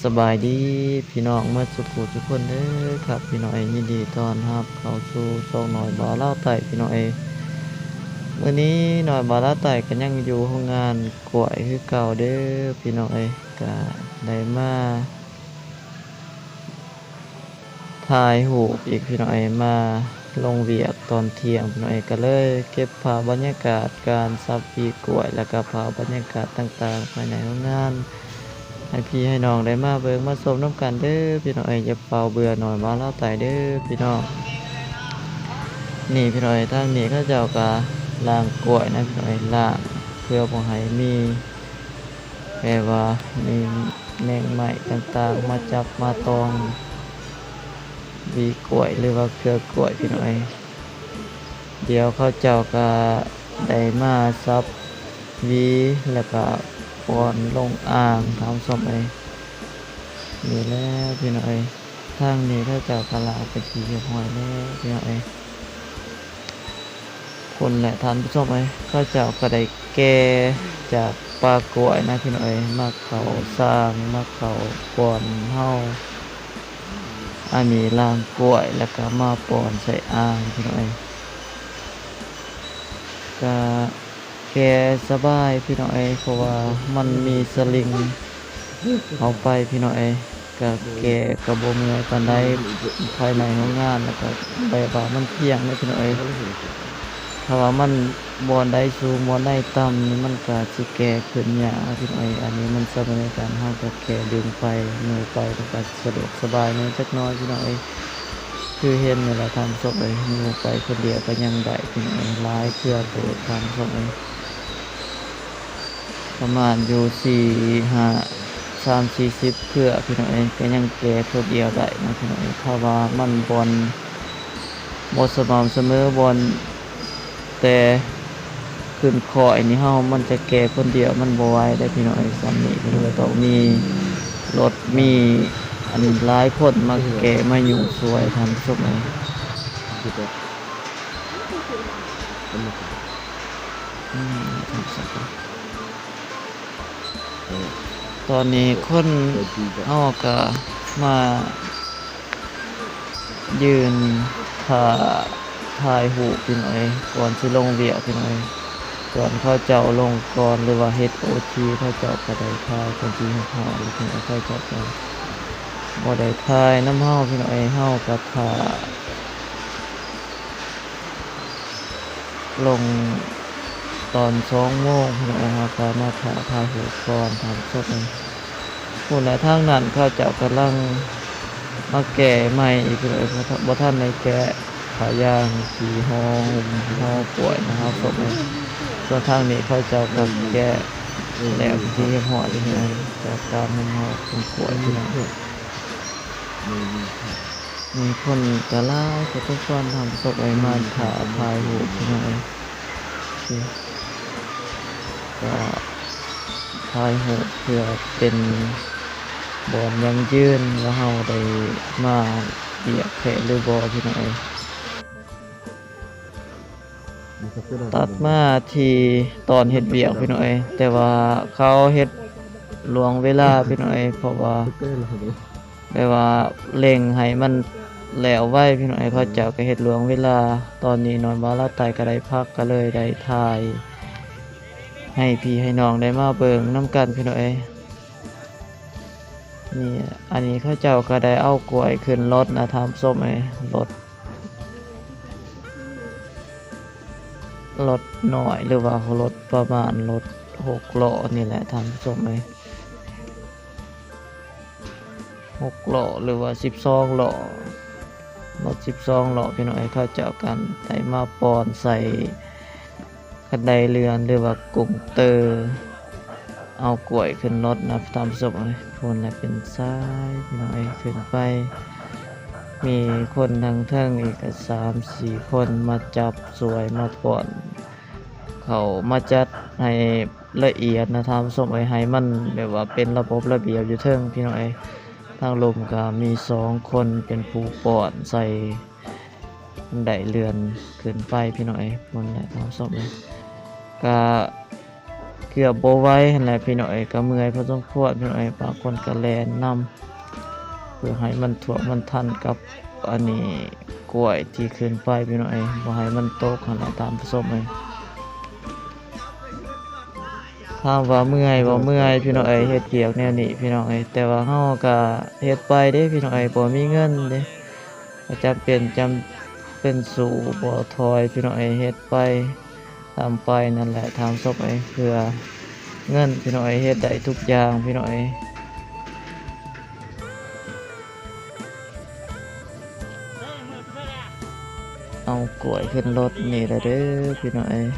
ສະບາຍດີພີ່ນ້ອງໝົດສູ່ຜູ້ສູ່ຄົນເດີຄັບພີ່ນ້ອງເອີຍ, ຍິນດີຕ້ອນຮັບເຂົ້າສູ່ຊ່ອງນ້ອຍບ່າວລາວໃຕ້ພີ່ນ້ອງເອີຍ. ມື້ນີ້ນ້ອຍບ່າວລາວໃຕ້ກໍຍັງຢູ່ໂຮງງານກ້ວຍຄືເກົ່າເດີພີ່ນ້ອງເອີຍ, ກໍໄດ້ມາ ຖ່າຍຮູບອີກພີ່ນ້ອງເອີຍ, ມາລົງວຽກຕອນທ່ຽງພີ່ນ້ອງເອີຍ, ກໍເລີຍເກັບພາບບັນຍາກາດການສັບຫວີກ້ວຍ ແລ້ວກໍພາບບັນຍາກາດຕ່າງໆພາຍໃນໂຮງງານ ໃຫ້ພີ່ໃຫ້ນ້ອງໄດ້ມາເບິ່ງມາຊົມນຳກັນເດີພີ່ນ້ອງເອີຍ. ຢ່າຟ້າວເບື່ອນ້ອຍບ່າວລາວໃຕ້ເດີພີ່ນ້ອງ. ນີ້ພີ່ນ້ອງເອີຍ, ທາງນີ້ເຂົາເຈົ້າກໍລ້າງກ້ວຍນະພີ່ນ້ອງເອີຍ, ລ້າງເພື່ອບໍ່ໃຫ້ມີ ແບບວ່າມີແມງໄມ້ຕ່າງໆມາຈັບມາຕອງຫວີກ້ວຍ ຫຼືວ່າເຄືອກ້ວຍພີ່ນ້ອງເອີຍ. ດຽວເຂົາເຈົ້າກໍໄດ້ມາສັບຫວີ ແລ້ວກໍປ້ອນລົງອ່າງທ່ານຜູ້ຊົມເອີຍ. ນີ້ແຫຼະພີ່ນ້ອງເອີຍ, ທາງນີ້ເຂົາເຈົ້າກໍລ້າງເປັນທີ່ຮຽບຮ້ອຍແລ້ວພີ່ນ້ອງເອີຍ. ພຸ້ນແຫຼະທ່ານຜູ້ຊົມເອີຍ, ເຂົາເຈົ້າກໍໄດ້ແກ່ຈາກປ່າກ້ວຍນະພີ່ນ້ອງເອີຍ, ມາເຂົ້າຊ່າງ ມາເຂົ້າບ່ອນເຮົາ ອັນນີ້ລ້າງກ້ວຍ ແລ້ວກໍມາປ້ອນໃສ່ອ່າງພີ່ນ້ອງເອີຍ. ກໍແກ່ສະບາຍພີ່ນ້ອງເອີຍ, ເພາະວ່າມັນມີສະລິງເຂົ້າໄປພີ່ນ້ອງເອີຍ. ກະແກ່ກະບໍ່ເມື່ອຍປານໃດ ພາຍໃນໂຮງງານ ແລ້ວກະແບບວ່າມັນພຽງເດ້ພີ່ນ້ອງເອີຍ. ຖ້າວ່າມັນບ່ອນໃດສູງ ບ່ອນໃດຕ່ຳນີ້ ມັນກະຊິແກ່ຂຶ້ນຍາກພີ່ນ້ອງເອີຍ. ອັນນີ້ມັນສະໄໝໃນການເຮົາກະແກ່ດຶງໄປ ຍູ້ໄປ ມັນກະສະດວກສະບາຍແດ່ຈັກໜ້ອຍພີ່ນ້ອງເອີຍ. ຄືເຫັນນີ້ແຫຼະທ່ານຜູ້ຊົມເອີຍ, ຍູ້ໄປຄົນດຽວກະຍັງໄດ້ພີ່ນ້ອງເອີຍ, ຫຼາຍເທື່ອເຕີບທ່ານຜູ້ຊົມເອີຍ. ປະມານຢູ່ສີ່ຫ້າ ສາມສີ່ສິບເຄືອພີ່ນ້ອງເອີຍ, ກໍຍັງແກ່ຜູ້ດຽວໄດ້ນະພີ່ນ້ອງເອີຍ. ຖ້າວ່າມັນບ່ອນບໍ່ສະໝ່ຳສະເໝີ ບ່ອນແຕ່ຂຶ້ນຄ້ອຍນີ້ ເຮົາ ມັນຈະແກ່ຄົນດຽວມັນບໍ່ໄຫວເດ້ພີ່ນ້ອງເອີຍ. ສ່ຳນີ້ເພິ່ນກໍຕ້ອງມີລົດ ມີອັນຫຼາຍຄົນມາແກ່ມາຍູ້ຊ່ວຍທ່ານຜູ້ຊົມເອີຍ. ອືມ ຕອນນີ້ຄົນເຮົາກະມາຢືນຖ້າຖ່າຍຮູບພີ່ນ້ອງເອີຍ ກ່ອນຊິລົງວຽກພີ່ນ້ອງເອີຍ. ສ່ວນເຂົາເຈົ້າລົງກ່ອນ ຫຼືວ່າເຮັດໂອທີ ເຂົາເຈົ້າກະໄດ້ຖ່າຍເປັນທີ່ຮຽບຮ້ອຍແລ້ວພີ່ນ້ອງເອີຍ. ເຂົາເຈົ້າກະບໍ່ໄດ້ຖ່າຍນຳເຮົາພີ່ນ້ອງເອີຍ, ເຮົາກະຖ້າ ລົງຕອນສອງໂມງພຸ້ນແຫຼະ, ເຮົາກໍມາຖ້າຖ່າຍຮູບກ່ອນທ່ານຜູ້ຊົມ. ພຸ້ນແຫຼະ ທາງນັ້ນເຂົາເຈົ້າກຳລັງມາແກ່ໃໝ່ອີກ, ບໍ່ທັນໄດ້ແກະຜ້າຢາງທີ່ຫໍ່ ຫໍ່ກ້ວຍນະທ່ານຜູ້ຊົມ. ສ່ວນທາງນີ້ເຂົາເຈົ້າກໍແກະແລ້ວເປັນທີ່ຮຽບຮ້ອຍແລ້ວ, ຈາກການນຳເຮົາເປັນກ້ວຍພີ່ນ້ອງ. ມີຄົນກໍຫຼາຍພໍສົມຄວນທ່ານຜູ້ຊົມເອີຍ, ມາຖ້າຖ່າຍຮູບພີ່ນ້ອງເອີຍ. ກໍຖ່າຍຮູບເພື່ອເປັນບ່ອນຢັ້ງຢືນວ່າເຮົາໄດ້ມາວຽກແທ້ຫຼືບໍ່ພີ່ນ້ອງເອີຍ. ຕັດມາທີ່ຕອນເຮັດວຽກພີ່ນ້ອງເອີຍ, ແຕ່ວ່າເຂົາເຮັດລ່ວງເວລາພີ່ນ້ອງເອີຍ, ເພາະວ່າ ແບບວ່າເລັ່ງໃຫ້ມັນແລ້ວໄວພີ່ນ້ອງເອີຍ, ເຂົາເຈົ້າກໍເຮັດລ່ວງເວລາ. ຕອນນີ້ນ້ອງບ່າວລາວໃຕ້ກໍໄດ້ພັກ ກໍເລີຍໄດ້ຖ່າຍໃຫ້ພີ່ໃຫ້ນ້ອງໄດ້ມາເບິ່ງນຳກັນພີ່ນ້ອງເອີຍ. ນີ້ ອັນນີ້ເຂົາເຈົ້າກໍໄດ້ເອົາກ້ວຍຂຶ້ນລົດນະທ່ານຜູ້ຊົມເອີຍ, ລົດ ລົດນ້ອຍ ຫຼືວ່າລົດປະມານລົດຫົກລໍ້ນີ້ແຫຼະທ່ານຜູ້ຊົມເອີຍ. ຫົກລໍ້ ຫຼືວ່າສິບສອງລໍ້, ລົດສິບສອງລໍ້ ພີ່ນ້ອງເອີຍ, ເຂົາເຈົ້າກໍໄດ້ມາປ້ອນໃສ່ຄັນໄດເລື່ອນ ຫຼືວ່າກົງເຕີ ເອົາກ້ວຍຂຶ້ນລົດນະທ່ານຜູ້ຊົມເອີຍ. ພຸ້ນແຫຼະເປັນຊາຍພີ່ນ້ອງເອີຍ, ຂຶ້ນໄປ ມີຄົນທາງເທິງອີກກໍສາມສີ່ຄົນມາຈັບຊ່ວຍ ມາປ້ອນເຂົ້າ ມາຈັດໃຫ້ ລະອຽດນະທ່ານຜູ້ຊົມເອີຍ, ໃຫ້ມັນແບບວ່າເປັນລະບົບລະບຽບຢູ່ເທິງພີ່ນ້ອງເອີຍ. ທາງລຸ່ມກໍມີສອງຄົນເປັນຜູ້ປ້ອນໃສ່ໄດເລື່ອນຂຶ້ນໄປພີ່ນ້ອງເອີຍ. ພຸ້ນແຫຼະທ່ານຜູ້ຊົມເອີຍ, ກໍ ກືອບບໍ່ໄຫວຫັ້ນແຫຼະພີ່ນ້ອງເອີຍ, ກໍເມື່ອຍພໍສົມຄວນພີ່ນ້ອງເອີຍ. ບາງຄົນກໍແລ່ນນຳ ເພື່ອໃຫ້ມັນຖ້ວງມັນທັນກັບອັນນີ້ ກ້ວຍທີ່ຂຶ້ນໄປພີ່ນ້ອງເອີຍ, ບໍ່ໃຫ້ມັນຕົກຫັ້ນແຫຼະທ່ານຜູ້ຊົມເອີຍ. ຖາມວ່າເມື່ອຍບໍ່? ເມື່ອຍພີ່ນ້ອງເອີຍ, ເຮັດວຽກແນວນີ້ພີ່ນ້ອງເອີຍ, ແຕ່ວ່າເຮົາກໍເຮັດໄປເດ້ພີ່ນ້ອງເອີຍ, ບໍ່ມີເງິນເດ້. ກໍຈຳເປັນ ຈຳເປັນສູ້ບໍ່ຖອຍພີ່ນ້ອງເອີຍ, ເຮັດໄປ ທຳໄປນັ້ນແຫຼະທ່ານຜູ້ຊົມເອີຍ, ເພື່ອເງິນພີ່ນ້ອງເອີຍ, ເຮັດໄດ້ທຸກຢ່າງພີ່ນ້ອງເອີຍ. ເອົາກ້ວຍຂຶ້ນລົດນີ້ລະເດີພີ່ນ້ອງເອີຍ.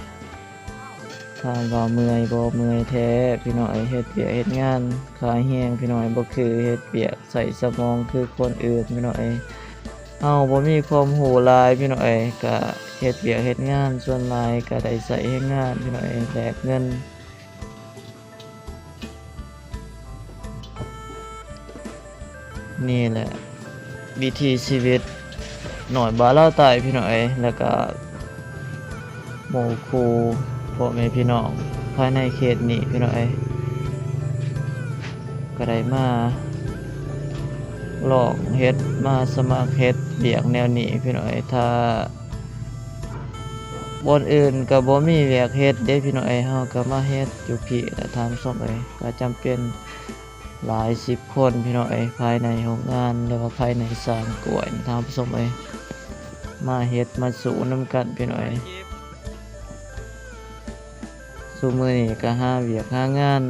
ຖາມວ່າເມື່ອຍບໍ່? ເມື່ອຍແທ້ພີ່ນ້ອງເອີຍ, ເຮັດວຽກເຮັດງານ ຄ່າແຮງພີ່ນ້ອງເອີຍ ບໍ່ຄືເຮັດວຽກໃຊ້ສະໝອງຄືຄົນອື່ນພີ່ນ້ອງເອີຍ. ເຮົາບໍ່ມີຄວາມຮູ້ຫຼາຍພີ່ນ້ອງເອີຍ, ກະເຮັດວຽກເຮັດງານ ສ່ວນຫຼາຍກະໄດ້ໃຊ້ແຮງງານພີ່ນ້ອງເອີຍ ແລກເງິນ. ນີ້ແຫຼະວິຖີຊີວິດນ້ອຍບ່າວລາວໃຕ້ພີ່ນ້ອງເອີຍ, ແລ້ວກະໝູ່ຄູ່ພໍ່ແມ່ພີ່ນ້ອງພາຍໃນເຂດນີ້ພີ່ນ້ອງເອີຍ, ກໍໄດ້ມາລອງເຮັດ ມາສະໝັກເຮັດວຽກແນວນີ້ພີ່ນ້ອງເອີຍ. ຖ້າບ່ອນອື່ນກໍບໍ່ມີວຽກເຮັດເດ້ພີ່ນ້ອງເອີຍ, ເຮົາກໍມາເຮັດຢູ່ພີ້ແຫຼະທ່ານຜູ້ຊົມເອີຍ. ກໍຈຳເປັນ ຫຼາຍສິບຄົນພີ່ນ້ອງເອີຍ, ພາຍໃນໂຮງງານ ຫຼືວ່າພາຍໃນສວນກ້ວຍນະທ່ານຜູ້ຊົມເອີຍ, ມາເຮັດມາສູ້ນຳກັນພີ່ນ້ອງເອີຍ. ຊຸມື້ນີ້ກໍຫາວຽກຫາງານ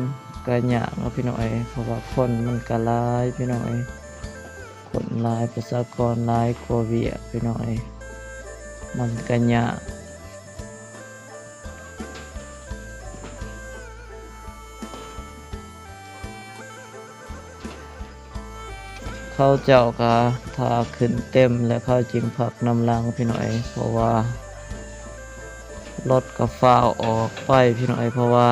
ກໍຍາກເນາະພີ່ນ້ອງເອີຍ, ເພາະວ່າຄົນມັນກໍຫຼາຍພີ່ນ້ອງເອີຍ, ຄົນຫຼາຍ ປະຊາກອນຫຼາຍກວ່າວຽກພີ່ນ້ອງເອີຍ, ມັນກໍຍາກ. ເຂົາເຈົ້າກະຖ້າຂຶ້ນເຕັມແລ້ວ ເຂົາຈຶ່ງພັກນຳຫຼັງພີ່ນ້ອງເອີຍ, ເພາະວ່າລົດກະຟ້າວອອກໄປພີ່ນ້ອງເອີຍ, ເພາະວ່າ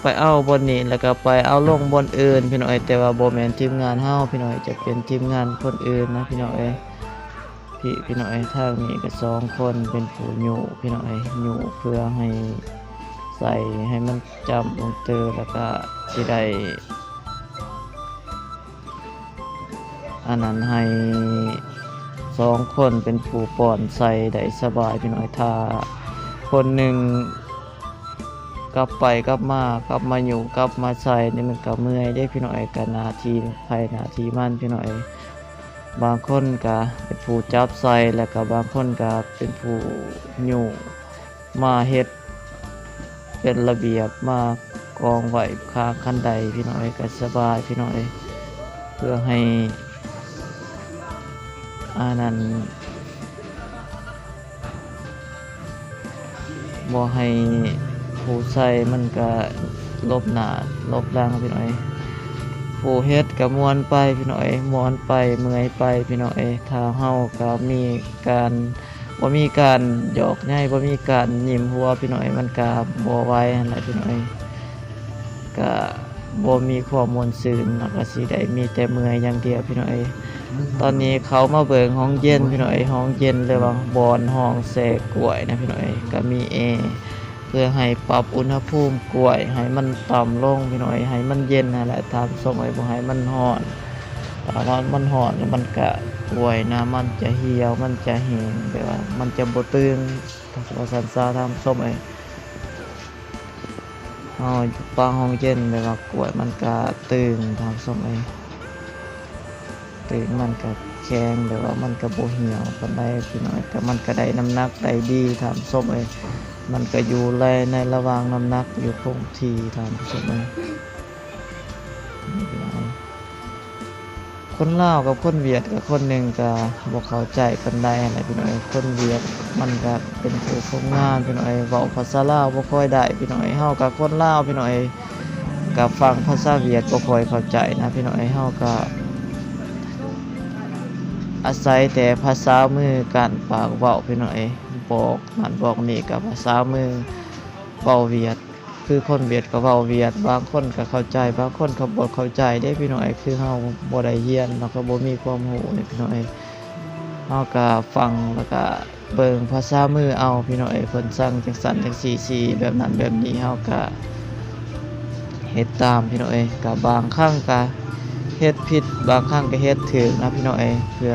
ໄປເອົາບ່ອນນີ້ ແລ້ວກະໄປເອົາລົງບ່ອນອື່ນພີ່ນ້ອງເອີຍ, ແຕ່ວ່າບໍ່ແມ່ນທີມງານເຮົາພີ່ນ້ອງເອີຍ, ຈະເປັນທີມງານຄົນອື່ນນະພີ່ນ້ອງເອີຍ. ພີ່ ພີ່ນ້ອງເອີຍ, ທາງນີ້ກໍສອງຄົນເປັນຜູ້ຍູ້ພີ່ນ້ອງເອີຍ, ຍູ້ເພື່ອໃຫ້ໃສ່ໃຫ້ມັນຈຳລົງເຕີ ແລ້ວກະຊິໄດ້ອັນນັ້ນໃຫ້ສອງຄົນເປັນຜູ້ປ້ອນໃສ່ໄດ້ສະບາຍພີ່ນ້ອງເອີຍ. ຖ້າຄົນໜຶ່ງ ກັບໄປກັບມາ ກັບມາຍູ້ ກັບມາໃສ່ນີ້ ມັນກະເມື່ອຍເດ້ພີ່ນ້ອງເອີຍ, ກະໜ້າທີ່ໃຜໜ້າທີ່ມັນພີ່ນ້ອງເອີຍ. ບາງຄົນກະເປັນຜູ້ຈັບໃສ່ ແລ້ວກະບາງຄົນກະເປັນຜູ້ຍູ້ ມາເຮັດເປັນລະບຽບ ມາກອງໄວ້ຂ້າງຄັນໄດພີ່ນ້ອງເອີຍ, ກະສະບາຍພີ່ນ້ອງເອີຍ, ເພື່ອໃຫ້ ອັນນັ້ນ ບໍ່ໃຫ້ຜູ້ໃສ່ມັນກະຫຼົບໜ້າຫຼົບຫຼັງພີ່ນ້ອງເອີຍ. ຜູ້ເຮັດກະມ່ວນໄປພີ່ນ້ອງເອີຍ, ມ່ວນໄປ ເມື່ອຍໄປພີ່ນ້ອງເອີຍ. ຖ້າເຮົາກະມີການ ບໍ່ມີການຢອກໃຍ ບໍ່ມີການຍິ້ມຫົວພີ່ນ້ອງເອີຍ, ມັນກະບໍ່ໄຫວຫັ້ນແຫຼະພີ່ນ້ອງເອີຍ. ກະບໍ່ມີຄວາມມ່ວນຊື່ນ ແລ້ວກະຊິໄດ້ມີແຕ່ເມື່ອຍຢ່າງດຽວພີ່ນ້ອງເອີຍ. ຕອນນີ້ເຂົ້າມາເບິ່ງຫ້ອງເຢັນພີ່ນ້ອງເອີຍ, ຫ້ອງເຢັນ ຫຼືວ່າບ່ອນຫ້ອງແຊ່ກ້ວຍນະພີ່ນ້ອງເອີຍ, ກະມີແອ ເພື່ອໃຫ້ປັບອຸນຫະພູມກ້ວຍໃຫ້ມັນຕ່ຳລົງພີ່ນ້ອງເອີຍ, ໃຫ້ມັນເຢັນຫັ້ນແຫຼະທ່ານຜູ້ຊົມເອີຍ, ບໍ່ໃຫ້ມັນຮ້ອນ. ຖ້າມັນຮ້ອນແລ້ວມັນກະ ກ້ວຍນະ ມັນຈະຫ່ຽວ ມັນຈະແຫ້ງ ແບບວ່າມັນຈະບໍ່ຕຶງ ວ່າຊັ້ນຊະທ່ານຜູ້ຊົມເອີຍ. ເຮົາປະຫ້ອງເຢັນ ແບບວ່າກ້ວຍມັນກະຕຶງທ່ານຜູ້ຊົມເອີຍ, ຕຶງ ມັນກະແຂງ ແບບວ່າມັນກະບໍ່ຫ່ຽວປານໃດພີ່ນ້ອງ, ກະມັນກະໄດ້ນ້ຳໜັກໄດ້ດີທ່ານຜູ້ຊົມເອີຍ, ມັນກະຢູ່ໃນ ໃນລະຫວ່າງນ້ຳໜັກຢູ່ຄົງທີ່ທ່ານຜູ້ຊົມເອີຍ. ຄົນລາວກັບຄົນຫວຽດກະຄົນໜຶ່ງກະບໍ່ເຂົ້າໃຈປານໃດຫັ້ນແຫຼະພີ່ນ້ອງເອີຍ. ຄົນຫວຽດມັນກະເປັນຜູ້ຄົນງາມພີ່ນ້ອງເອີຍ, ເວົ້າພາສາລາວບໍ່ຄ່ອຍໄດ້ພີ່ນ້ອງເອີຍ. ເຮົາກະຄົນລາວພີ່ນ້ອງເອີຍ, ກະຟັງພາສາຫວຽດບໍ່ຄ່ອຍເຂົ້າໃຈນະພີ່ນ້ອງເອີຍ. ເຮົາກະອາໄສແຕ່ພາສາມື ການປາກເວົ້າພີ່ນ້ອງເອີຍ, ບອກນັ້ນບອກນີ້ກະພາສາມື ເວົ້າຫວຽດ. ຄືຄົນຫວຽດກໍເວົ້າຫວຽດ, ບາງຄົນກໍເຂົ້າໃຈ ບາງຄົນກໍບໍ່ເຂົ້າໃຈເດ້ພີ່ນ້ອງເອີຍ. ຄືເຮົາບໍ່ໄດ້ຮຽນ ເຮົາກໍບໍ່ມີຄວາມຮູ້ເດ້ພີ່ນ້ອງເອີຍ. ເຮົາກໍຟັງ ແລ້ວກໍເບິ່ງພາສາມືເອົາພີ່ນ້ອງເອີຍ, ເພິ່ນສັ່ງຈັ່ງຊັ້ນຈັ່ງຊີ້ ຊີ້ແບບນັ້ນແບບນີ້, ເຮົາກໍ ເຮັດຕາມພີ່ນ້ອງເອີຍ. ກະບາງຄັ້ງກະເຮັດຜິດ ບາງຄັ້ງກະເຮັດຖືກນະພີ່ນ້ອງເອີຍ ເພື່ອ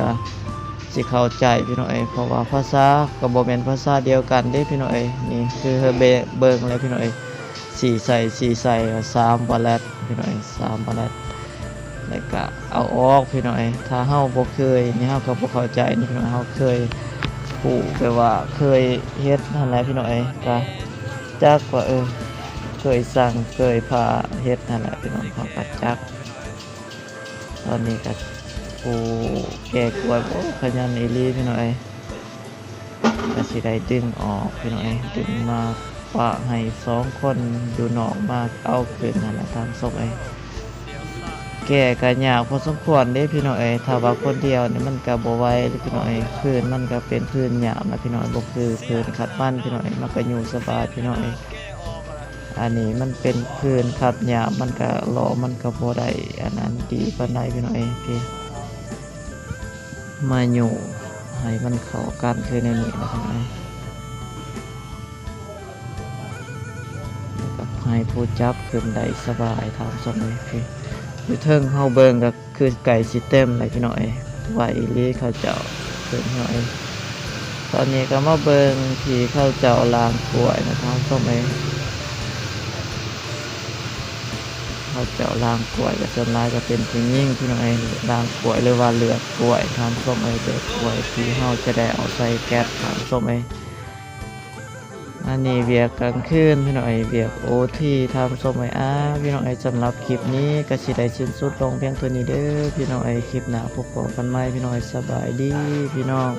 ຊິເຂົ້າໃຈພີ່ນ້ອງເອີຍ ເພາະວ່າພາສາກະບໍ່ແມ່ນພາສາດຽວກັນເດ້ພີ່ນ້ອງເອີຍ. ນີ້ຄືເຮົາເບິ່ງແລ້ວພີ່ນ້ອງເອີຍ ສີໃສ່ ສີໃສ່ ສາມບາແລັດພີ່ນ້ອງເອີຍ ສາມບາແລັດ ແລ້ວກະເອົາອອກພີ່ນ້ອງເອີຍ. ຖ້າເຮົາບໍ່ເຄີຍນີ້ ເຮົາກະບໍ່ເຂົ້າໃຈນີ້ພີ່ນ້ອງ. ເຮົາເຄີຍຮູ້ແບບວ່າເຄີຍເຮັດຫັ້ນແຫຼະພີ່ນ້ອງເອີຍ ກະຈັກວ່າ ເອີ ເຄີຍສັ່ງເຄີຍພາເຮັດຫັ້ນແຫຼະພີ່ນ້ອງ ເຮົາກະຈັກ. ຕອນນີ້ກະ ໂອ້ ແກ່ກ້ວຍ ໂອ້ ຂະຫຍັນອີ່ຫຼີພີ່ນ້ອງເອີຍ. ກະຊິໄດ້ດຶງອອກພີ່ນ້ອງເອີຍ ດຶງມາປະໃຫ້ສອງຄົນຢູ່ນອກມາເອົາຂຶ້ນຫັ້ນແຫຼະທ່ານຜູ້ຊົມເອີຍ. ແກ່ກະຍາກພໍສົມຄວນເດ້ພີ່ນ້ອງເອີຍ ຖ້າວ່າຄົນດຽວນີ້ມັນກະບໍ່ໄຫວເດ້ພີ່ນ້ອງເອີຍ. ພື້ນມັນກະເປັນພື້ນຫຍ້າມນະພີ່ນ້ອງ ບໍ່ຄືພື້ນຂັດມັນພີ່ນ້ອງເອີຍ ມັນກະຢູ່ສະບາຍພີ່ນ້ອງເອີຍ. ອັນນີ້ມັນເປັນພື້ນຂັດຫຍ້າມ ມັນກະຫຼໍ່ ມັນກະບໍ່ໄດ້ອັນນັ້ນດີປານໃດພີ່ນ້ອງເອີຍ. ມາໂຍກໃຫ້ມັນເຂົ້າກັນຄືແນວນີ້ນະພີ່ນ້ອງ ແລ້ວກະໃຫ້ຜູ້ຈັບຂຶ້ນໄດ້ສະບາຍທ່ານຜູ້ຊົມເອີຍ. ຢູ່ເທິງເຮົາເບິ່ງກະຄືໃກ້ຊິເຕັມແລ້ວພີ່ນ້ອງເອີຍ ໄວອີ່ຫຼີເຂົາເຈົ້າຂຶ້ນພີ່ນ້ອງເອີຍ. ຕອນນີ້ກະມາເບິ່ງທີ່ເຂົາເຈົ້າລ້າງກ້ວຍນະທ່ານຜູ້ຊົມເອີຍ. ເຂົາເຈົ້າລ້າງກ້ວຍກະສ່ວນຫຼາຍກະເປັນຜູ້ຍິງພີ່ນ້ອງເອີຍ ລ້າງກ້ວຍ ຫຼືວ່າເລືອກກ້ວຍທ່ານຜູ້ຊົມເອີຍ ເລືອກກ້ວຍທີ່ເຮົາຈະໄດ້ເອົາໃສ່ແກັດທ່ານຜູ້ຊົມເອີຍ. ອັນນີ້ວຽກກາງຄືນພີ່ນ້ອງເອີຍ ວຽກໂອທີທ່ານຜູ້ຊົມເອີຍ. ອ່າ ພີ່ນ້ອງເອີຍ ສຳລັບຄລິບນີ້ກະຊິໄດ້ສິ້ນສຸດລົງພຽງເທົ່ານີ້ເດີພີ່ນ້ອງເອີຍ. ຄລິບໜ້າພົບພໍ້ກັນໃໝ່ພີ່ນ້ອງເອີຍ ສະບາຍດີພີ່ນ້ອງ.